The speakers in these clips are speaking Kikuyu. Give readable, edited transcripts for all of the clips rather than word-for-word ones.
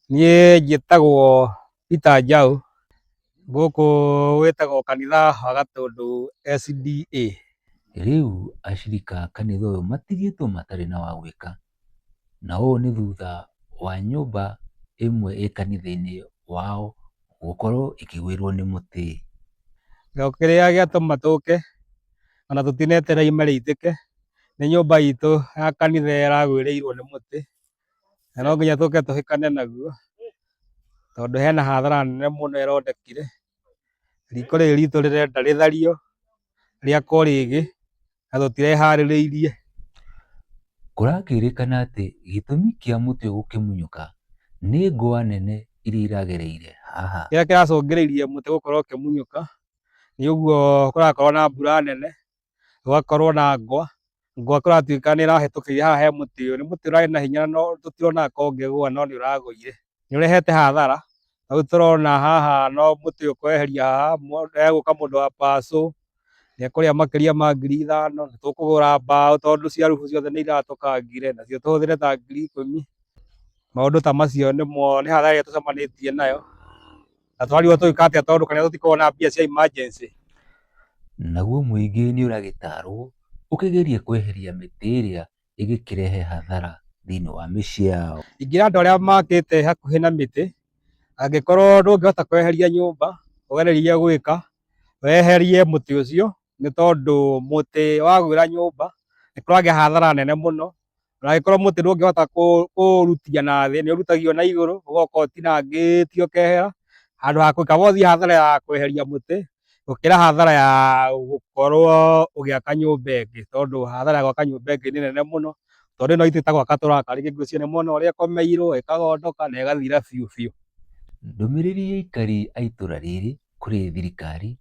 Niĩ njĩtagwo Peter Njaũ, gũkũ gwĩtagwo kanitha wa Gatũndũ SDA. Rĩu acirika a kanitha ũyũ matigĩtwo matarĩ na wa gwĩka, na ũũ nĩ thutha wa nyũmba ĩmwe ĩ kanitha-inĩ wao gũkorwo ĩkĩgwĩrwo nĩ mũtĩ. Kĩrĩa gĩatũma tũke, ona tũtineterera ime rĩitĩke, nĩ nyũmba itũ ya kanitha ĩragwĩrĩirwo nĩ mũtĩ, na no nginya tũke tũhĩkane naguo, tondũ hena hathara nene mũno ĩronekire. Riko rĩrĩ ritũ rĩrenda rĩthario, rĩakwo rĩngĩ, na tũtireharĩrĩirie. Kũrakĩrĩkana atĩ gĩtũmi kĩa mũtĩ ũyũ gũkĩmunyũka nĩ ngwa nene iria iragereire haha. Kĩrĩa kĩracũngĩrĩirie mũtĩ gũkorwo ũkĩmunyũka, nĩ ũguo kũrakorwo na mbura nene, gũgakorwo na ngwa, ngwa kũratuĩka nĩ ĩrahĩtũkĩire haha he mũtĩ ũyũ, nĩ mũtĩ ũrarĩ na hinya no tũtironaga ka ũngĩgũa no nĩ ũragũire. Nĩ ũrehete hathara, rĩu tũrona haha no mũtĩ ũyũ kweheria haha, hegũka mũndũ wa pacũ, nĩ ekũrĩa makĩria ma 5,000, nĩ tũkũgũra mbaũ tondũ cia rubu ciothe nĩ iratũkangire, nacio tũhũthĩre ta 10,000. Maũndũ ta macio nĩmo nĩ hathara ĩrĩa tũcemanĩtie nayo, na tũrarigwo tũgwĩka atĩa tondũ kanitha tũtikoragwo na mbia cia emergency. Naguo mũingĩ nĩ ũragĩtarwo ũkĩgerie kweheria mĩtĩ ĩrĩa ĩgĩkĩrehe hathara thĩinĩ wa mĩciĩ yao. Ingĩra andũ arĩa makĩte hakuhĩ na mĩtĩ, angĩkorwo ndũngĩhota kweheria nyũmba, ũgererie gwĩka, weherie mũtĩ ũcio, nĩ tondũ mũtĩ wagwĩra nyũmba, nĩ kũragĩa hathara nene mũno, na angĩkorwo mũtĩ ndũngĩhota kũũrutia na thĩ, nĩ ũrutagio na igũrũ, ũgoka ũtinangĩtio ũkehera, handũ ha kaba ũthiĩ hathara ya kweheria mũtĩ, gũkĩra hathara ya gũkorwo ũgĩaka nyũmba ĩngĩ, tondũ hathara ya gwaka nyũmba ĩngĩ nĩ nene mũno, tondũ ĩno itũ ta gwaka tũraka, rĩngĩ ngwĩciria nĩ mwona ũrĩa ĩkomeirwo, ĩkagondoka na ĩgathira biũ biũ. Ndũmĩrĩri ya aikari a itũra rĩrĩ kũrĩ thirikari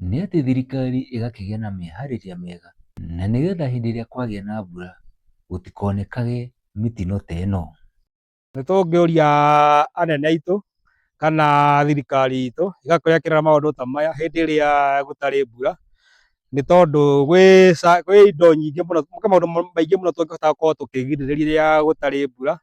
nĩ atĩ thirikari ĩgakĩgĩa na meharĩria mega na nĩgetha hĩndĩ ĩrĩa kwagĩa na mbura gũtikonekage mĩtino ta ĩno. Nĩ tũngĩũria anene aitũ kana thirikari itũ ĩgakorwo ĩkĩrora maũndũ ta maya hĩndĩ ĩrĩa gũtarĩ mbura, nĩ tondũ kwĩ indo nyingĩ mũno, kwĩ maũndũ maingĩ mũno tũngĩhota gũkorwo tũkĩgirĩrĩria rĩrĩa gũtarĩ mbura,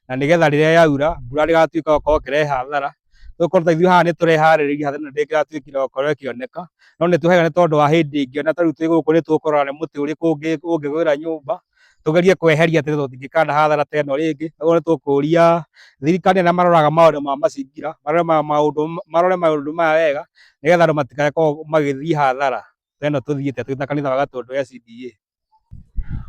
na nĩgetha rĩrĩa yaura, mbura ndĩgatuĩke ya gũkorwo ĩkĩrehe hathara. Tũgũkorwo ta ithuĩ haha nĩ tũreharĩrĩirie hathara ĩno ndĩngĩgatuĩkire ya gũkorwo ĩkĩoneka, no nĩ twĩhokaga nĩ tondũ wa hĩndĩ ĩngĩ ona ta rĩu twĩ gũkũ nĩ tũkũrora nĩ mũtĩ ũrĩkũ ũngĩgwĩra nyũmba, tũgerie kweheria atĩ tũtingĩkana hathara ta ĩno rĩngĩ. Ũguo nĩ tũkũria thirikari arĩa maroraga maũndũ ma mazingira, marore maũndũ maya wega, nĩgetha andũ matigakorwo magĩthiĩ hathara ta ĩno tũthiĩte twĩ ta kanitha wa Gatũndũ SDA.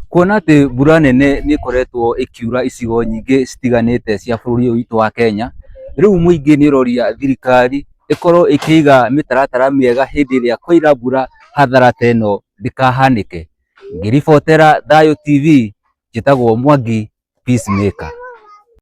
Kuona atĩ mbura nene nĩ ĩkoretwo ĩkiura icigo nyingĩ citiganĩte cia bũrũri ũyũ witũ wa Kenya, rĩu mũingĩ nĩ ũroria thirikari ĩkorwo ĩkĩiga mĩtaratara mĩega hĩndĩ ĩrĩa kwaura mbura hathara ta ĩno ndĩkahanĩke. Ngĩribotera Thayũ TV, njĩtagwo Mwangi Peacemaker.